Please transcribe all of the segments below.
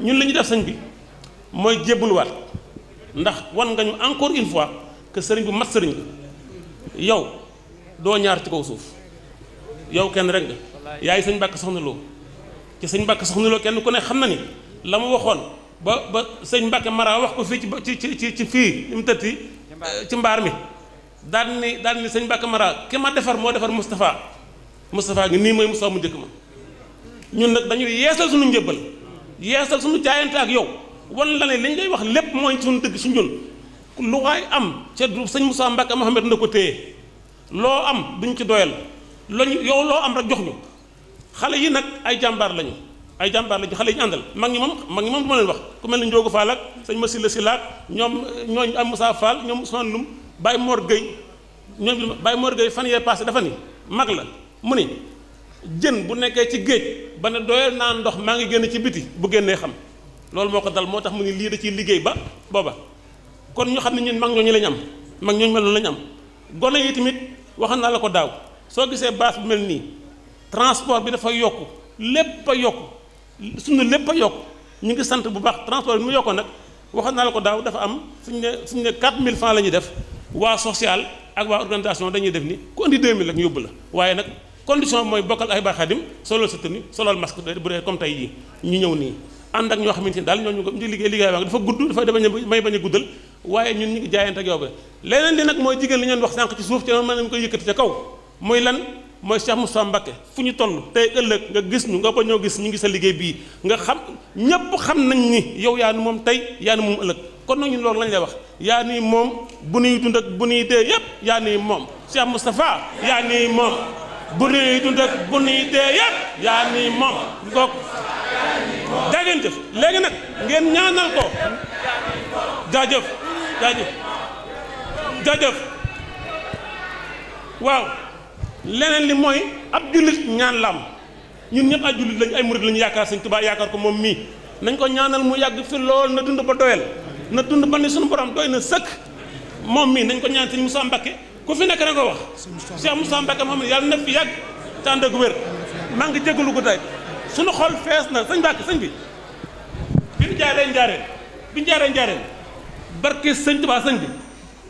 ñun li ñu def sëñ bi mooy jébbaluwaat ndax wan nga ñu encore une fois que sëriñ bu mat sëriñ la yow doo ñaar ci kaw suuf yow kenn rek nga yaay sëñ Mbàkke Soxna Lo ci sëñ Mbàkke Soxna Lo kenn ku ne xam na ni la mu waxoon ba sëñ Mbàkke Mara wax ko fii ci fii li mu tëtti ci mbaar mi daal ni sëñ Mbàkke Mara ki ma defar moo defar Moustapha ngi nii mooy Moustapha mu njëkk ma ñun nag dañuy yeesal suñu njëbbal yeesal suñu jaayante ak yow wan la ne li ñu lay wax lépp mooy suñu dëgg su ñun lu waay am ca du sëñ Moussa Mbacke Mohamed na ko téye loo am duñ ci doyal lañu yow loo am rek jox ñu xale yi nag ay jàmbaar lañu xale yi ñu àndal mag ñi moom du ma leen wax ku mel ni Ndiogu Fall ak sëñ Massila Sylla ñoom ñooñu am Moussa Fall ñoom Ousmane Loum Baye Mor Gueye fan yee passé dafa ni mag la mu ni jën bu nekkee ci géej ba ne doyal naa ndox maa ngi génn ci biti bu génnee xam loolu moo ko dal moo tax mu ni lii da ciy liggéey ba booba kon ñu xam ne ñun mag ñooñu lañ am mag ñooñu mel noonu lañ am gone yi tamit waxoon naa la ko daaw soo gisee baas bu mel nii transport bi dafa yokku lépp a yokku suñu lépp a yokku ñu ngi sant bu baax transport bi mu yokkoon nag waxoon naa la ko daaw dafa am suñu ne 4000 francs la ñuy def waa social ak waa organisation dañuy def ni ku andi 2000 rek ñu yóbbu la waaye nag condition mooy bokkal ay baax xadim solal sa tenue solal masque bu dee comme tey jii ñu ñëw nii ànd ak ñoo xamante ni daal ñooñu ko ñu liggéey waa dafa gudd dafa may bañ a guddal waaye ñun ñu ngi jaayante ak yow ba leneen li nag mooy jigéen li ñeen wax sànq ci suuf ci mën nañu koy yëkkati ca kaw mooy lan mooy Cheikh Moustapha Mbacké fu ñu toll tey ëllëg nga gis ñu nga ba ñoo gis ñu ngi sa liggéey bii nga xam ñépp xam nañ ni yow yaa ni moom tey yaa ni moom ëllëg kon nag ñun loolu lañ lay wax yaa ni moom bu nuy dund ak bu nuy dee yépp yaa ni moom Cheikh Moustapha yaa ni moom bu nuy dund ak bu nuy dee yépp yaa ni moom ngoog jaageen jëf léegi nag ngeen ñaanal ko jaajëf waaw leneen li mooy ab jullit ñaan la am ñun ñëpp ay jullit lañ ay murid lañu yaakaar sëñ Tuubaa yaakaar ko moom mii nañ ko ñaanal mu yàgg fi lool na dund ba doyal na dund ba ni suñu borom doy na sëkk moom mii nañ ko ñaan sëñ Moussa Mbacké ku fi nekk na ko wax Cheikh Moussa Mbacké Mohamed yàlla na fi yàgg te ànd ak wér maa ngi jégalu ko tey suñu xol fees na sëñ Mbacké sëñ bi ñu jaaree njaareen barke sëñ Tuubaa sëñ bi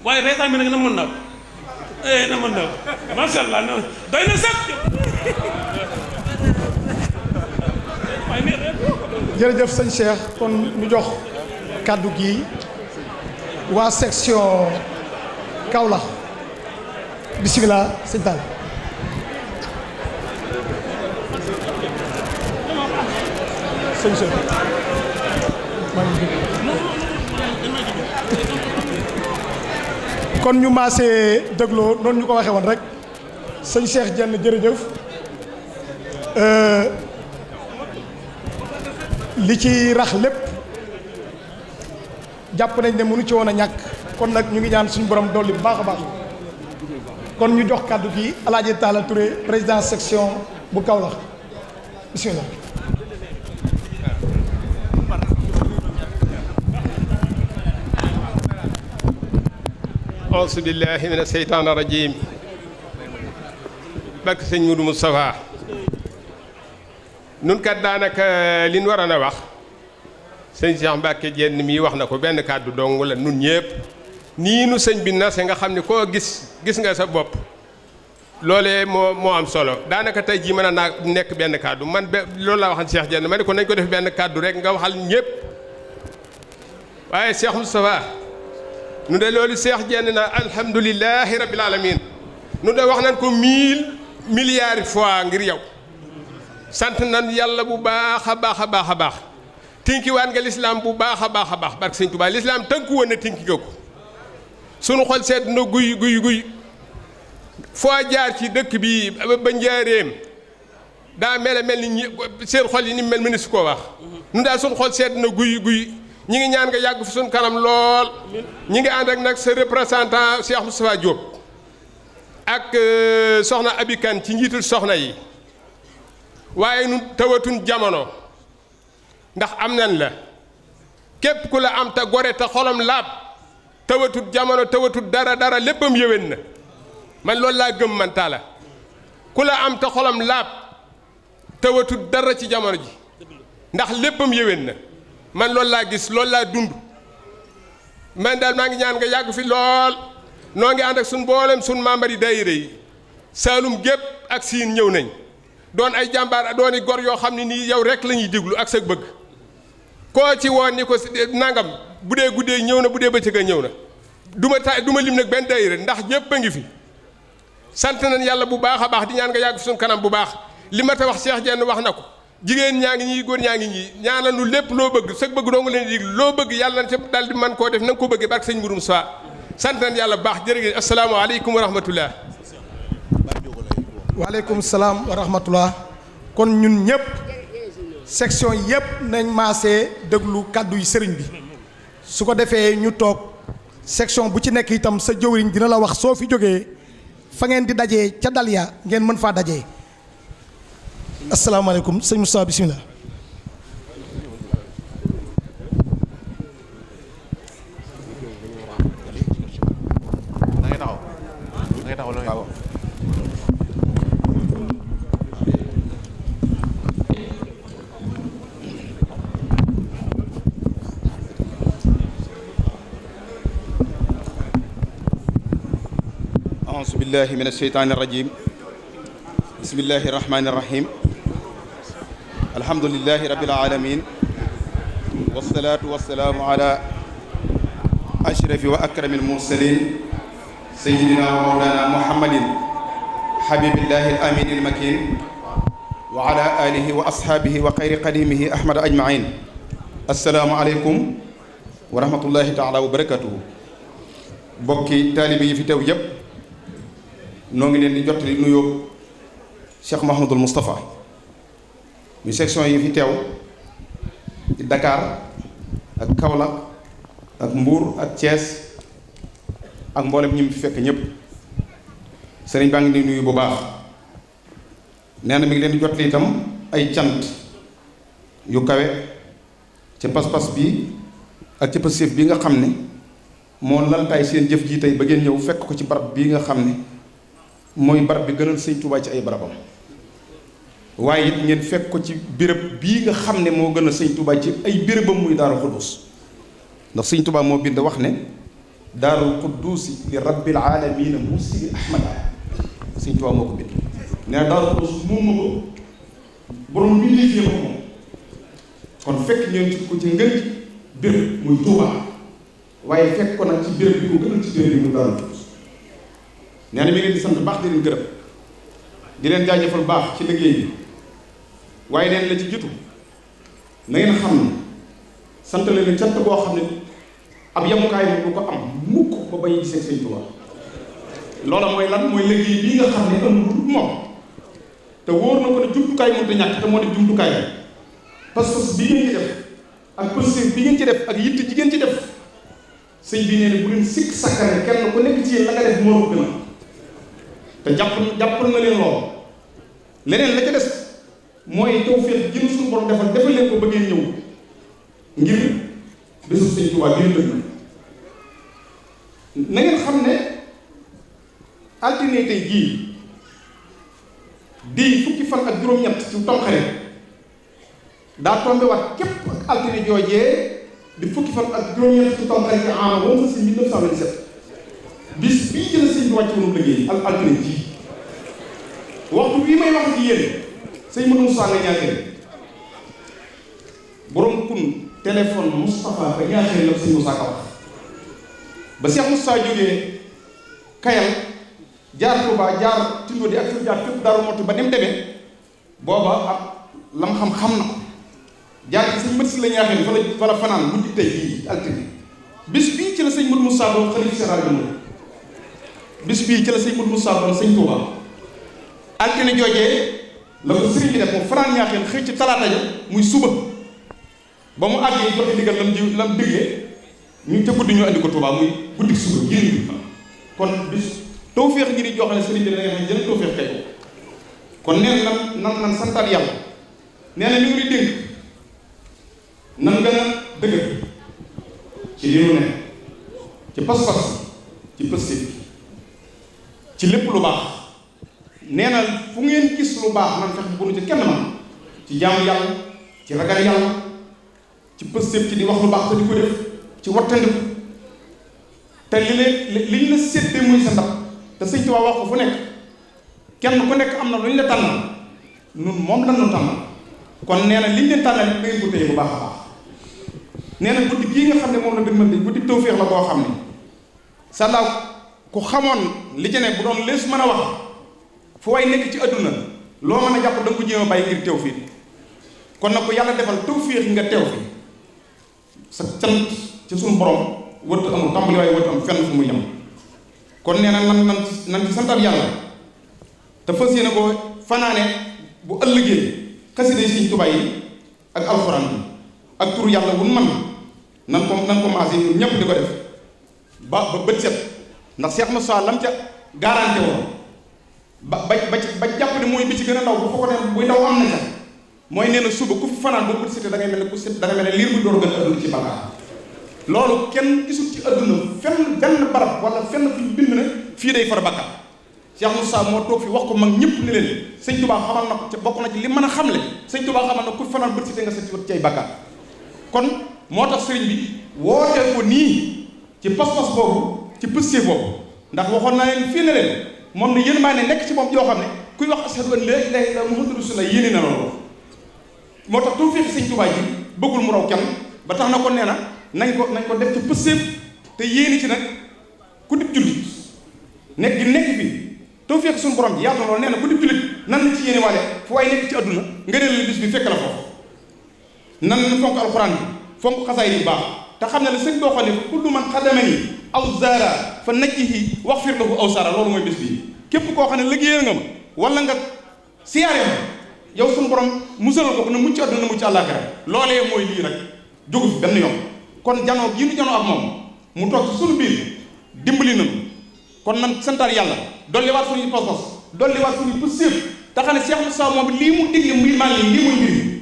waaye reetaan bi nag na mën naa ko na mën naa ko macha allah doy na sax jërëjëf sëñ Cheikh kon ñu jox kàddu gi waa section Kaolack bisimilah sëñ Tall sëñ Cheikh kon ñu maasee dégloo noonu ñu ko waxee woon rek sëñ Cheikh Diène jërëjëf li ci rax lépp jàpp nañ ne mënu ci woon a ñàkk kon nag ñu ngi ñaan suñu borom dolli bu baax a baax kon ñu jox kàddu gi Alaaji Talla Touré président section bu Kaolack bismillah auzu billahi mina seytaani rajim bakk sëñ Mudu Moustapha nun kat daanaka li ñu waroon a wax sëñ Cheikh Mbacké Diène mii wax na ko benn kàddu dong la nun ñëpp nii nu sëñ bi nase nga xam ne koo gis nga sa bopp loolee moo am solo daanaka tey jii mën naa nekk benn kàddu man loolu laa waxal Cheikh Diène ma ne ko nañ ko def benn kàddu rek nga waxal ñëpp waaye Cheikh Moustapha nu de loolu Cheikh Diène na alhamdulilahi rabbil alamin nu de wax nañ ko 1000 milliards fois ngir yow sant nan yàlla bu baax a baax a baax a baax tinkiwaat nga lislaam bu baax a baax a baax barke sëñ Tuubaa lislaam tënku woon na tinki nga ko sunu xol sedd na guy foo jaar ci dëkk bi ba njaareem daa mel ni seen xol yi ni mel mëni su koo wax nu daal sunu xol sedd na guy ñi ngi ñaan nga yàgg fi suñu kanam lool ñi ngi ànd ak nag sa représentant Cheikh Moustapha Diop ak soxna Abikan ci njiitul soxna yi waaye nu tawatun jamono ndax am nan la képp ku la am te gore te xolam laab tawatut jamono tawatut dara léppam yéwén na man loolu laa gëm man Talla ku la am te xolam laab tawatut dara ci jamono ji ndax léppam yéwén na man loolu laa gis loolu laa dund man daal maa ngi ñaan nga yàgg fi lool noo ngi ànd ak suñ mboolem suñ membre yi daayira yi Saalum gépp ak Siin ñëw nañ doon ay jàmbaar dooni gor yoo xam ne nii yow rek la ñuy déglu ak sa bëgg koo ci woon ni ko nangam bu dee guddee ñëw na bu dee bëccëg ñëw na du ma lim nag benn daayira ndax ñëpp a ngi fi sant nañ yàlla bu baax a baax di ñaan nga yàgg fi suñ kanam bu baax li ma ta wax Cheikh Diène wax na ko jigéen ñaa ngi ñii góor ñaa ngi ñii ñaanal nu lépp loo bëgg sa bëgg doo nga leen di loo bëgg yàlla na ca daal di man koo def na nga ko bëggee barke sëñ Mburum Sow sant nañ yàlla bu baax jërëjëf asalaamaaleykum wa rahmatullah. waaleykum salaam wa rahmatullah. kon ñun ñëpp section yëpp nañ maasee déglu kàddu yi sëriñ bi su ko defee ñu toog section bu ci nekk itam sa jëwriñ dina la wax soo fi jógee fa ngeen di dajee ca Daliya ngeen mën faa dajee. asalaamaaleykum sëñ Moussa bisimilah. أعوذ بالله من الشيطان الرجيم بسم الله الرحمن الرحيم الحمد لله رب العالمين والصلاة والسلام على أشرف وأكرم المرسلين سيدنا ومولانا محمد حبيب الله الأمين المكين وعلى آله وأصحابه وخير قديمه أحمد أجمعين السلام عليكم ورحمة الله تعالى وبركاته بوكي طالبي في teew yépp noo ngi leen di jottali nuyoo Cheikh Mouhamadul Moustapha ñu section yi fi teew ci Dakar ak Kaolack ak Mbour ak Thiès ak mboolem ñi mu fi fekk ñëpp sëriñ baa ngi di nuyu bu baax nee na mi ngi leen di jottali itam ay cant yu kawe ci pas-pas bi ak ci passif bi nga xam ne moo laltaay seen jëf ji tey ba ngeen ñëw fekk ko ci barab bii nga xam ne mooy barab bi gënal sëñ Touba ci ay barabam waaye it ngeen fekk ko ci béréb bii nga xam ne moo gënal sëñ Touba ci ay bérébam muy Daaru Xuddus ndax sëñ Touba moo bind wax ne Daaru Xuddusi li rabbil aalamiina mursili ahmada sëñ Touba moo ko bind nee na Daaru Xuddus moom ma ko borom bindee fii ko moom kon fekk ngeen ci ko ci ngën ci béréb muy Touba waaye fekk ko nag ci béréb bi ko gënal ci béréb bi muy Daaru Xuddus nee na mi ngi leen di sant baax di leen gërëm di leen jaajëfal baax ci liggéey bi waaye neen la ci jiitu na ngeen xam ne sant leen cant boo xam ne ab yamukaay moom du ko am mukk ba bay gisee Sëñ Tuubaa loola mooy lan mooy liggéey bii nga xam ne amul moom te wóor na ko ne jumtukaay mënut a ñàkk te moo di jumtukaay parce que bi ngeen ci def ak positif bi ngeen ci def ak yitte ji ngeen ci def sëñ bi nee na bu leen sikk sakkane kenn ku nekk ci yéen la nga def moo gën a te jàppal na leen lool leneen la ca des mooy tawfeex ji suñu borom defal leen ko ba ngeen ñëw ngir bésu sëñ Tuubaa bi ngeen dëgg na ngeen xam ne altine tey jii di fukki fan ak juróom-ñett ci Tamxarit daa tombe wax képp ak altine joojee di fukki fan ak juróom-ñett ci Tamxarit ci ama moom sa si 1927 bis bii jël sëñ bi wàcc woon liggéey ak altine ji waxtu bii may wax ci yéen sëñ Modou Moussa nga ñaateel borom kun téléphone Moustapha ba ñaateel la sëñ Moussa Ka wax ba Cheikh Moussa jógee Kayal jaar Touba jaar Tindodi ak fi jaar fépp Daaru Muxti ba dem demee booba ak lam xam na ko jaar ci sëñ Mat Si la ñaateel fa la fanaan guddi tey bii altine bis bii ci la sëñ Modou Moussa doon xalifa général bi bis bii ci la sëñ Modou Moussa doon sëñ Touba altine joojee la ko sëriñ bi def moom fanaan ñaaxeen xëy ci talaata ja muy suba ba mu àggee joxe ndigal lam digle ñu ca guddi ñu andi ko Touba muy guddi suba génn kon bis tawféex ñi di joxale sëriñ bi da nga xam ne jël tawféex tey ko kon neen nan santaat yàlla nee na mi ngi dénk nan gën a dëgër ci li nu ne ci pas-pas ci positif ci lépp lu baax nee na fu ngeen gis lu baax man fex bu nu ci kenn man ci jaamu yàlla ci ragal yàlla ci pëstéef ci di wax lu baax te di ko def ci wattandiku te liñ la séddee muy sa ndab te sëñ Tuubaa wax ko fu nekk kenn ku nekk am na lu ñu la tànnal nun moom lan nu tànnal kon nee na liñ leen tànnal da ngeen ko téye bu baax a baax nee na guddi gii nga xam ne moom la dëgmal di guddi tawféex la boo xam ne sàllaaw ku xamoon li ci ne bu doon lees mën a wax fu way nekk ci àdduna loo mën a jàpp da nga ko jéem a bàyyi ngir teew fii kon nag ko yàlla defal tawféex nga teew fi sa cant ci suñu borom wërtu amul tàmbali waaye wërtu am fenn fu muy yem kon nee na nan ci santal yàlla te fas yéene ko fanaane bu ëllëgee xasida yi Sëñ Tuubaa yi ak alxuraan bi ak turu yàlla wun man nan ko maasee ñun ñëpp di ko def ba bët set ndax Cheikh Moussa lam ca garanté woon ba jàpp ne mooy bi ci gën a ndaw bu fekkoon ne buy ndaw am na ca mooy nee na suba ku fi fanaan boo bët setee da ngay mel ne ku set da ngay mel ne liir bu door gën a adduna ci bàkkaar loolu kenn gisul ci adduna fenn benn barab wala fenn fu ñu bind ne fii day far bàkkaar Cheikh Moussa moo toog fi wax ko mag ñëpp ni leen sëñ Tuubaa xamal na ko ca bokk na ci li mën a xamle sëñ Tuubaa xamal na ku fi fanaan bët setee nga set ci ay bàkkaar kon moo tax sëriñ bi wootee ko nii ci pas-pas boobu ci pësté boobu ndax waxoon naa leen fii ne leen moom ne yéen maa ne nekk ci moom yoo xam ne kuy wax ashhadu an laa ilaaha illallaah muhammadu rasuulullaah yéene na loolu moo tax tawfeex sëñ Tuubaa ji bëggul mu raw kenn ba tax na kon nee na nañ ko def ci pësté te yéene ci nag ku dib jullit nekk gi nekk fii tawfeex suñu borom ji yaatu na loolu nee na ku dib jullit nan la ci yéene waale fu waay nekk ci adduna nga ne la bis bi fekk la foofu nan la fonk alxuraan bi fonk xasaay yi baax te xam ne la sëñ boo xam ne kullu man xadamani aw zaara fa najjihi waxfir lahu aw saara loolu mooy bés bi képp koo xam ne liggéeyal nga ma wala nga siyaare ma yow suñu borom musalal ko na mucc àdduna na mucc àllaaxira loolee mooy lii nag jógu fi benn yoon kon janoo gii nu janoo ak moom mu toog ci suñu biir dimbali nañu kon nan santaar yàlla dolli waat suñuy pas-pas dolli waat suñuy pësséef te xam ne Cheikh Moussa moom lii mu digle mbir maa ngi nii lii mooy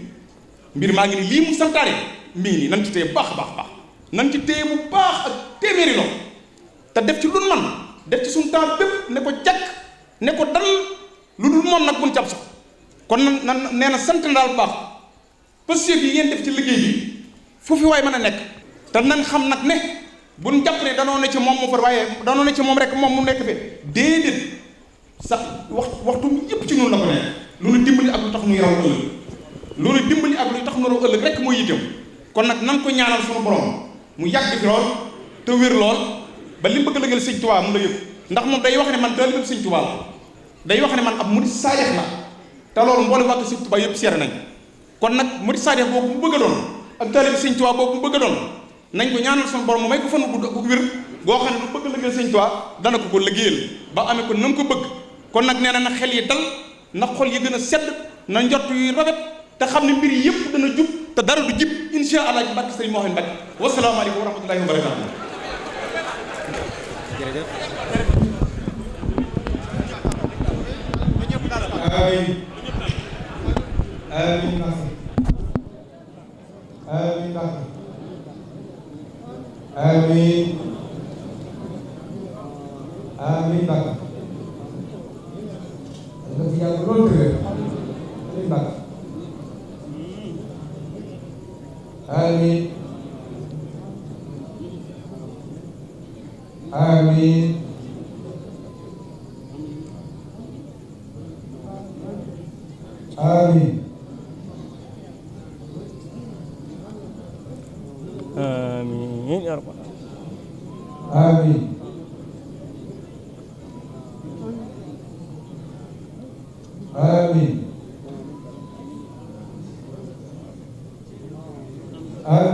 mbir maa ngi nii lii mu santaare mi ngi nii nan ci téye baax baax nan ci téye bu baax ak téeméeri loxo te def ci lu man def ci suñu temps bépp ne ko jàkk ne ko dal lu dul moom nag buñ jàpp sax kon nan nee na sant na daal bu baax pësséef yi ngeen def ci liggéey bi fu fi waay mën a nekk te nan xam nag ne buñ jàpp ne danoo ne ci moom mu far waaye danoo ne ci moom rek moom mu nekk fe déedéet sax waxtu yëpp ci ñun la ko nekk lu nu dimbali ak lu tax nu yaraw ëllëg loolu dimbali ak luy tax nu raw ëllëg rek mooy yitteem kon nag nan ko ñaanal suñu borom mu yàgg fi lool te wér lool ba li mu bëgg a lëgal sëñ Tuubaa mu la yëg ndax moom day wax ne man taalibe sëñ Tuubaa la day wax ne man ab murid saadex la te loolu mboolem wàkk sëñ Tuubaa yëpp seere nañ kon nag murid saadex boobu mu bëgg a doon ak taalibe sëñ Tuubaa boobu mu bëgg a doon nañ ko ñaanal suñu borom mu may ko fan bu wér goo xam ne lu bëgg a lëgal sëñ Tuubaa dana ko liggéeyal ba amee ko na mu ko bëgg kon nag nee na xel yi dal na xol yi gën a sedd na njott yu rafet te xam ne mbir yëpp dana jub te dara du jib insha allah ci barke Sëriñ Mouhamed Mbacke wasalaamaaleykum wa rahmatullahi wa barakaatu. jërëjëf. amiin amiin amiin amiin amiin Mbacke. nga fi yàgg lool tëgër amiin Mbacke. amiin amiin amiin amiin ya rabbal amiin